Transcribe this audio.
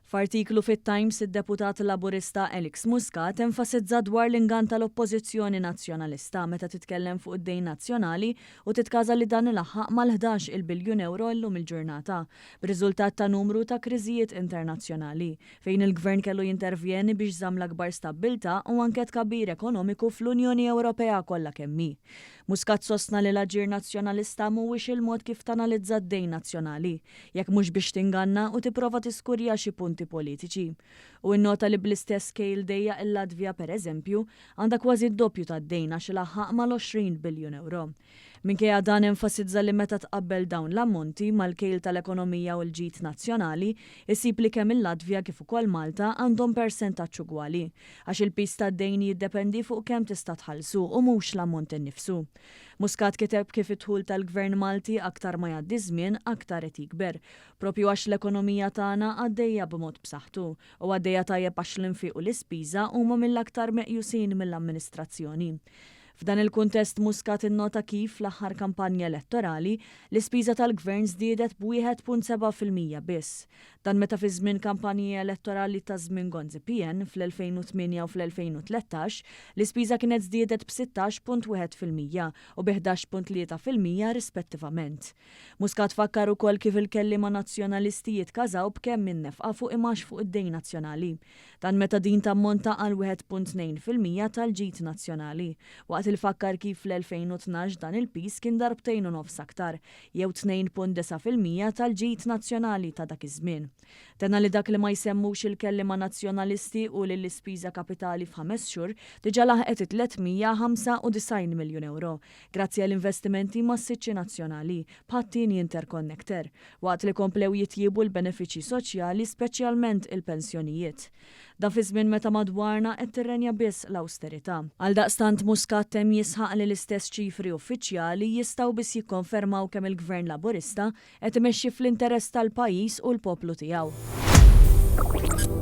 F'artiklu fit-Times, id-Deputat Laburista Alex Muscat enfasizza dwar l-ingann tal-Oppożizzjoni Nazzjonalista meta titkellem fuq id-dejn nazzjonali u titkaża li dan ilaħħaq mal-ħdax il biljun ewro illum il-ġurnata b'riżultat ta' numru ta' kriżijiet internazzjonali fejn il-Gvern kellu jintervjeni biex żamm l-akbar stabbiltà u anke tkabbir ekonomiku fl-Unjoni Ewropea kollha kemm hi. Muscat sostna li l-aġir Nazzjonalista mhuwiex il-mod kif tanalizza d-dejn nazzjonali, jekk mhux biex tinganna u tipprova tiskurja xi punti politiċi. Hu innota li bl-istess kejl dejjaq il-Latvja, per eżempju, għandha kważi d-doppju tad-dejn għax ilaħħaq mal-20 biljun ewro. Minkejja dan enfasizza li meta tqabbel dawn l-ammonti mal-kejl tal-ekonomija u l-ġid nazzjonali, issib li kemm il-Latvja kif ukoll Malta għandhom persentaġġ ugwali. Għax il-piż tad-dejn jiddependi fuq kemm tista' tħallsu u mhux l-ammont innifsu. Muscat kiteb kif id-dħul tal-Gvern Malti aktar ma jgħaddi ż-żmien aktar qed jikber, proprju għax l-ekonomija tagħna għaddejja b'mod b'saħħtu, u għaddejja tajjeb għax l-infiq u l-ispiża huma mill-aktar meqjusin mill-amministrazzjoni. F'dan il-kuntest Muscat innota kif fl-aħħar kampanja elettorali, l-ispiża tal-Gvern żdiedet b'1.7% biss. Dan meta fi żmien kampanji elettorali ta' żmien Gonzi PN fl-2008 u fl-2013, l-ispiża kienet żdiedet b'16.1% u bi 11.3% rispettivament. Muscat fakkar ukoll kif il-kelliema Nazzjonalisti jitkażaw b'kemm in-nefqa fuq imgħax fuq id-dejn nazzjonali. Dan meta din tammonta għal 1.2% tal-ġid nazzjonali, waqt il fakkar kif fl-2012 dan il-piż kien darbtejn u nofs aktar, jew 2.9% tal-ġid nazzjonali ta' dak iż-żmien. Tenna li dak li ma jsemmux il-kelliema Nazzjonalisti hu li l-ispiża kapitali f'ħames xhur diġà laħqet it-395 miljun ewro, grazzi għal investimenti massiċċi nazzjonali, bħat-tieni interconnector, waqt li komplew jitjiebu l-benefiċċji soċjali speċjalment il-pensjonijiet. Dan fi żmien meta madwarna qed tirrenja biss l-awsterità. Għaldaqstant Muscat temm jisħaq li l-istess ċifri uffiċjali jistgħu biss jikkonfermaw kemm il-Gvern Laburista qed imexxi fl-interess tal-pajjiż u l-poplu tiegħu.